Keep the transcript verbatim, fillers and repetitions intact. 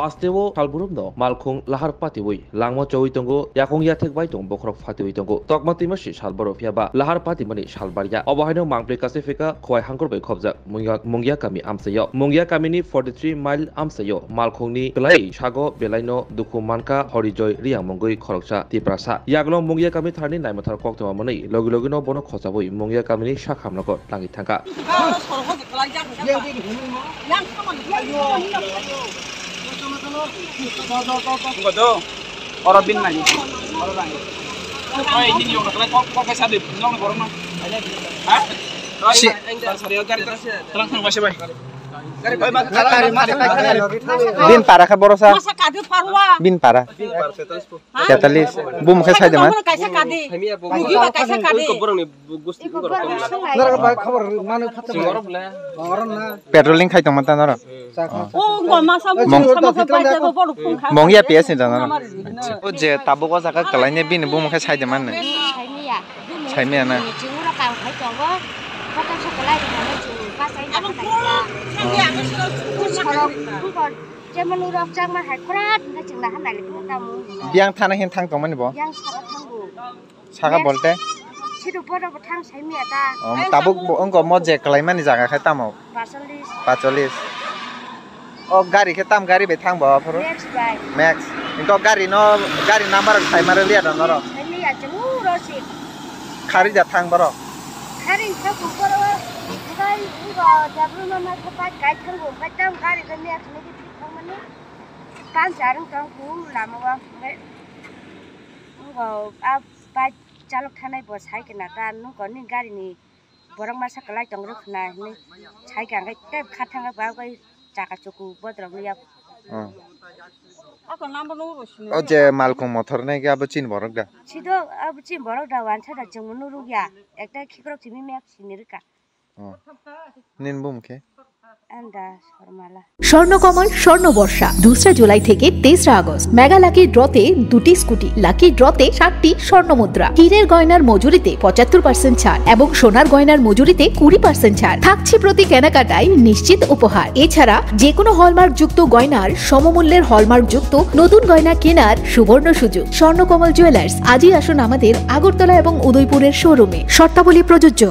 Asteo salburumno malkhung lahar patiwi langma chowi tongo, yakung yathek bai tong bokhorok phatiwi tongo. Tokma twima si sal boro phiya ba lahar patimani sal barya. Obo haino mangpli kasi phika khowai hangkor bai khobjak Mungya, Mungya kami amchaio. Mungya kamini forty three mile amchaio malkhungni kwlai sago belaino dukhu mankha Horijoy Riyang mungwi khoroksa Tiprasa. Yaglong Mungya kami tharni naimwthar koktwma mwnwi logi logino bono khochawi Mungya kamini sak hamrogo tangwi thangkha. Oro bin nai. Oro nai. Oi, ini yang kena kok kok saya di nong borong nong. Hah? Si- Sorry, sorry, gari terus. Terang terang masih, bai. Gari, bai, bai. Bin para khe borosa. Masa kadu parwa. Bin para. Bin para, saya terus. Tetalis. Bum khe sai de man. Kaisa kadi. Bugi ba kaisa kadi. Iko borok ni bu-, gusti iko borok ni. Nara bai khobor manu phatha bai. Oro na. Patrolling khai tongma ta nara. O ngo masa mung masa masa bai jabo borok phung kha. Mongya P S ni ta nara. O je tabuk o jaga kwlaini bini bum khe sai de man ne. Saimiya. Saimiya na. Chingura kam khai tongo. Photo sokolai de mane ching pasai na khai ya. Chini ami sura chukun na khai. Jemon urok changma hai khrat hingke chwngla ha nailikhe tamo. Biyang thana hin thang tongmani bo? Yang saka thango. Saka bolte? Sidu bodo bo thang sai miya ta. Om, tabuk bo wngko mo je kwlaimani jaga khe tamo? Pacholis. Pacholis. O gari khe tam gari bai thang bo aphuru? Max bai. Max. Ingko gari no, gari number sai mare liya da noro? Sai miya chwng uro si. Khari ja thang boro? Khari khe bukoro bai wngko jabru mama khe pai kai thango bai tam gari khe miya chwng. Thangmani panchar wng tong kung lama o, hwnkhe wngkha a bike chalok thanai bo sai khna ta, nokni gari ni borok masa kwlai tong rw khna hinwi sai kha, hwnkhe tei kha thang ba bai chaka chuku bodrok ya. Oh. O je malkung mothor nai khe abo chini borok da? Sido abo chini borok da, wansa da chwng nuruk ya, ekta khikrok simi mek sini rwkha. Oh. Nin bum khe? Anda Sharmala. Swarnakamal স্বর্ণ বর্ষা দুসরা জুলাই থেকে তেসরা August. Mega lucky ড্রতে দুটি scooty, lucky ড্রতে সাতটি স্বর্ণ মুদ্রা। হীরের গয়নার মজুরিতে পঁচাত্তর পার্সেন্ট ছাড় এবং সোনার গয়নার মজুরিতে কুড়ি পার্সেন্ট ছাড় থাকছে প্রতি কেনাকাটায় নিশ্চিত উপহার। এছাড়া যে কোনো হলমার্কযুক্ত গয়নার সমমূল্যের হলমার্কযুক্ত নতুন গয়না কেনার সুবর্ণ সুযোগ। স্বর্ণকমল জুয়েলার্স, আজই আসুন আমাদের আগরতলা এবং উদয়পুরের শোরুমে। শর্তাবলী প্রযোজ্য।